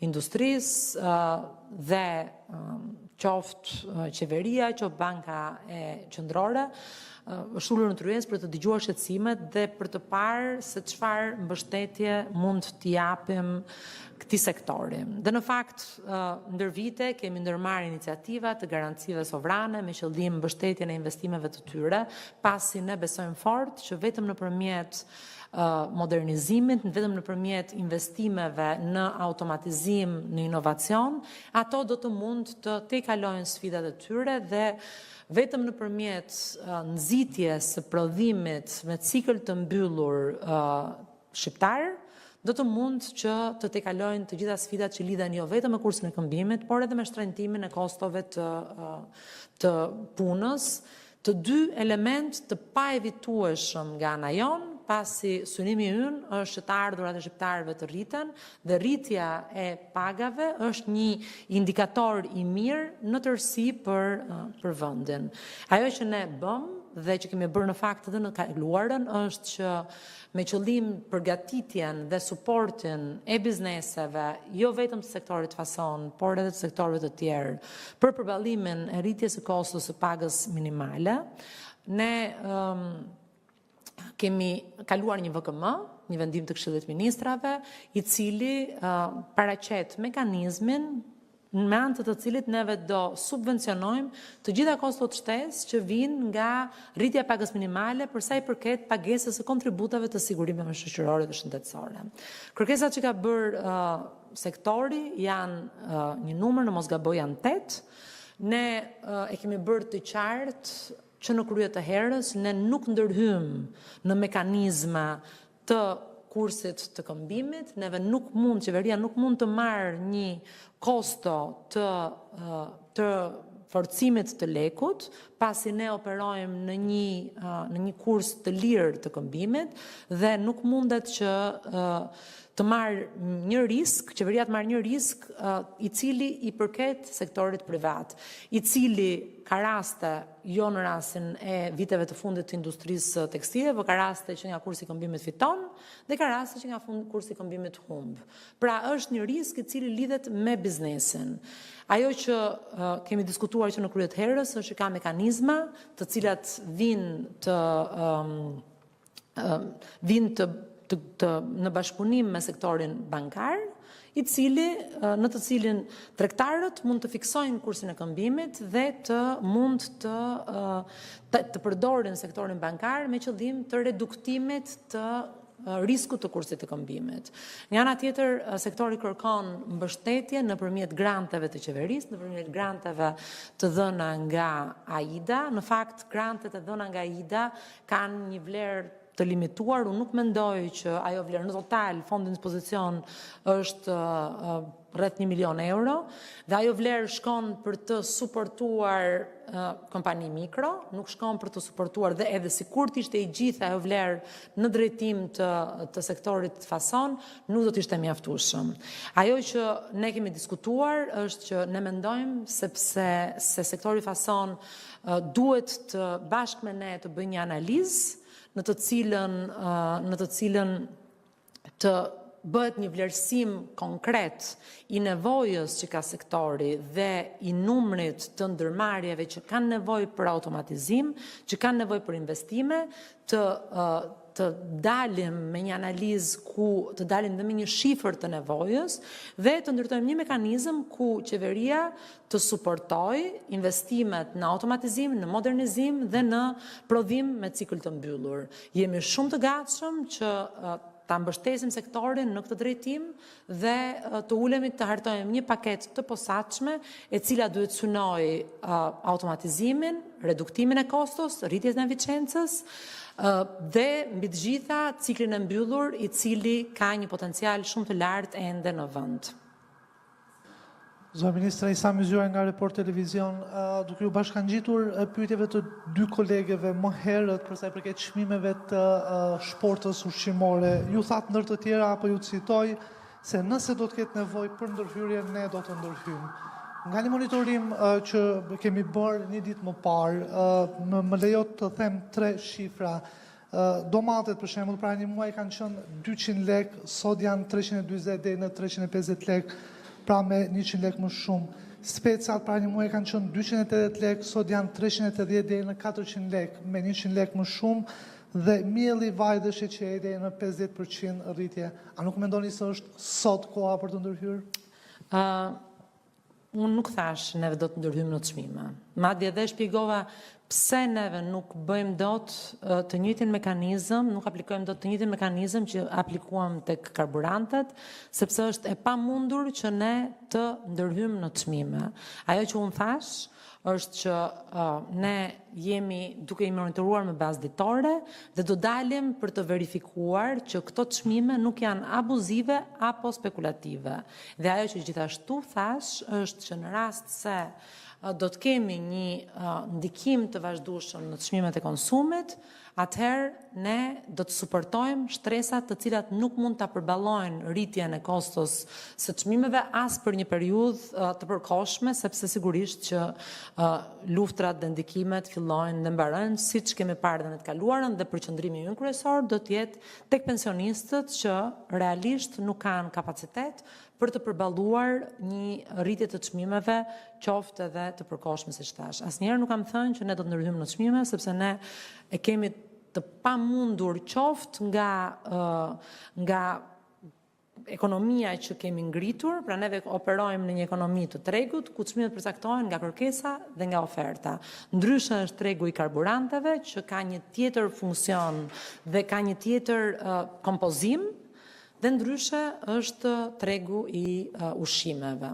Industrisë dhe qoftë qeveria, qoftë banka qendrore, është ulur në tryezë për të dëgjuar shqetësimet dhe për të parë se çfarë mbështetje mund t'i japim këtij sektori. Dhe në fakt, ndër vite kemi ndërmarrë iniciativa të garancive sovrane me qëllim mbështetjen e investimeve të tyre, pasi ne besojmë fort që vetëm nëpërmjet modernizimit, vetëm nëpërmjet investimeve në automatizim, në inovacion, ato do të mund të tejkalojnë sfidat e tyre dhe vetëm nëpërmjet nxitjes së prodhimit me cikël të mbyllur shqiptar, do të mund që të tejkalojnë të gjitha sfidat që lidhen jo vetëm me kursin e këmbimit, por edhe me shtrenjtimin e kostove të të punës, të dy elementë të paevitueshëm nga ana jonë, pasi synimi ynë është që të ardhurat e shqiptarëve të rriten dhe rritja e pagave është një indikator i mirë në tërësi për për vendin. Ajo që ne bëmë dhe që kemi bërë në fakt edhe në kaluarën është që me qëllim përgatitjen dhe suportin e bizneseve, jo vetëm të sektorit fason, por edhe të sektorëve të tjerë, për përballimin e rritjes së kostos së pagës minimale, ne um, kemi kaluar një VKM, një vendim të Këshillit të Ministrave, i cili uh, paraqet mekanizmin me anë të të cilit neve do subvencionojmë të gjitha kostot shtesë që vijnë nga rritja e pagës minimale për sa i përket pagesës së kontributeve të sigurimeve shoqërore dhe shëndetësore. Kërkesat që ka bërë uh, sektori janë uh, një numër, në mos gaboj janë 8. Ne uh, e kemi bërë të qartë që në krye të herës ne nuk ndërhymë në mekanizma të kursit të këmbimit, neve nuk mund, qeveria nuk mund të marrë një kosto të të forcimit të lekut, pasi ne operojmë në një në një kurs të lirë të këmbimit dhe nuk mundet që të marrë një risk, qeveria të marrë një risk i cili i përket sektorit privat, i cili ka raste, jo në rastin e viteve të fundit të industrisë tekstile, por ka raste që nga kursi i këmbimit fiton dhe ka raste që nga kursi i këmbimit humb. Pra është një risk i cili lidhet me biznesin. Ajo që uh, kemi diskutuar që në krye të herës është që ka mekanizma të cilat vijnë të um, vijnë të, të, të në bashkëpunim me sektorin bankar, i cili në të cilin tregtarët mund të fiksojnë kursin e këmbimit dhe të mund të të, të përdorin sektorin bankar me qëllim të reduktimit të riskut të kursit të këmbimit. Nga ana tjetër, sektori kërkon mbështetje nëpërmjet granteve të qeverisë, nëpërmjet granteve të dhëna nga AIDA. Në fakt, grantet e dhëna nga AIDA kanë një vlerë të limituar, unë nuk mendoj që ajo vlerë në total, fondi në dispozicion është rreth 1 milion euro, dhe ajo vlerë shkon për të suportuar kompani mikro, nuk shkon për të suportuar dhe edhe sikur të ishte i gjithë ajo vlerë në drejtim të, të sektorit fason, nuk do të ishte mjaftueshëm. Ajo që ne kemi diskutuar është që ne mendojmë sepse se sektori fason duhet të bashkë me ne të bëjë një analizë në të cilën në të cilën të bëhet një vlerësim konkret i nevojës që ka sektori dhe i numrit të ndërmarrjeve që kanë nevojë për automatizim, që kanë nevojë për investime, të të dalim me një analizë ku të dalim dhe me një shifër të nevojës dhe të ndërtojmë një mekanizëm ku qeveria të suportojë investimet në automatizim, në modernizim dhe në prodhim me cikël të mbyllur. Jemi shumë të gatshëm që ta mbështesim sektorin në këtë drejtim dhe të ulemi të hartojmë një paketë të posaçme e cila duhet synojë automatizimin, reduktimin e kostos, rritjen e eficiencës dhe mbi të gjitha ciklin e mbyllur i cili ka një potencial shumë të lartë ende në vend. Zonja Ministre, Isa Myzyraj nga Report Televizion, duke iu bashkangjitur pyetjeve të dy kolegeve më herët për sa i përket çmimeve të shportës ushqimore, ju thatë ndër të tjera apo ju citoj se nëse do të ketë nevojë për ndërhyrje ne do të ndërhyjmë. Nga një monitorim që kemi bërë një ditë më parë, më, më lejo të them tre shifra. Domatet për shembull para një muaji kanë qenë 200 lekë, sot janë 340 deri në 350 lekë. pra me 100 lekë më shumë. Specat para një muaji kanë qenë 280 lekë, sot janë 380 deri në 400 lekë, me 100 lekë më shumë dhe mielli, vaji dhe sheqeri deri në 50% rritje. A nuk mendoni se është sot koha për të ndërhyrë? Ë Unë nuk thashë neve do të ndërhyjmë në çmime. Madje edhe shpjegova pse neve nuk bëjmë dot të njëjtin mekanizëm, nuk aplikojmë dot të njëjtin mekanizëm që aplikuam tek karburantet, sepse është e pamundur që ne të ndërhyjmë në çmime. Ajo që unë thashë është që ne jemi duke i monitoruar me bazë ditore dhe do dalim për të verifikuar që këto çmime nuk janë abuzive apo spekulative. Dhe ajo që gjithashtu thashë është që në rast se do të kemi një ndikim të vazhdueshëm në çmimet e konsumit, atëherë ne do të suportojmë shtresat të cilat nuk mund ta përballojnë rritjen e kostos së çmimeve as për një periudhë të përkohshme, sepse sigurisht që luftrat dhe ndikimet fillojnë dhe mbarojnë, siç kemi parë dhe në të kaluarën dhe përqendrimi ynë kryesor do të jetë tek pensionistët që realisht nuk kanë kapacitet për të përballuar një rritje të çmimeve, qoftë edhe të përkohshme, siç thashë. Asnjëherë nuk kam thënë që ne do të ndërhyjmë në çmime, sepse ne e kemi të pamundur qoftë nga nga ekonomia që kemi ngritur, pra neve operojmë në një ekonomi të tregut ku çmimet përcaktohen nga kërkesa dhe nga oferta. Ndryshe është tregu i karburanteve që ka një tjetër funksion dhe ka një tjetër kompozim dhe ndryshe është tregu i ushqimeve.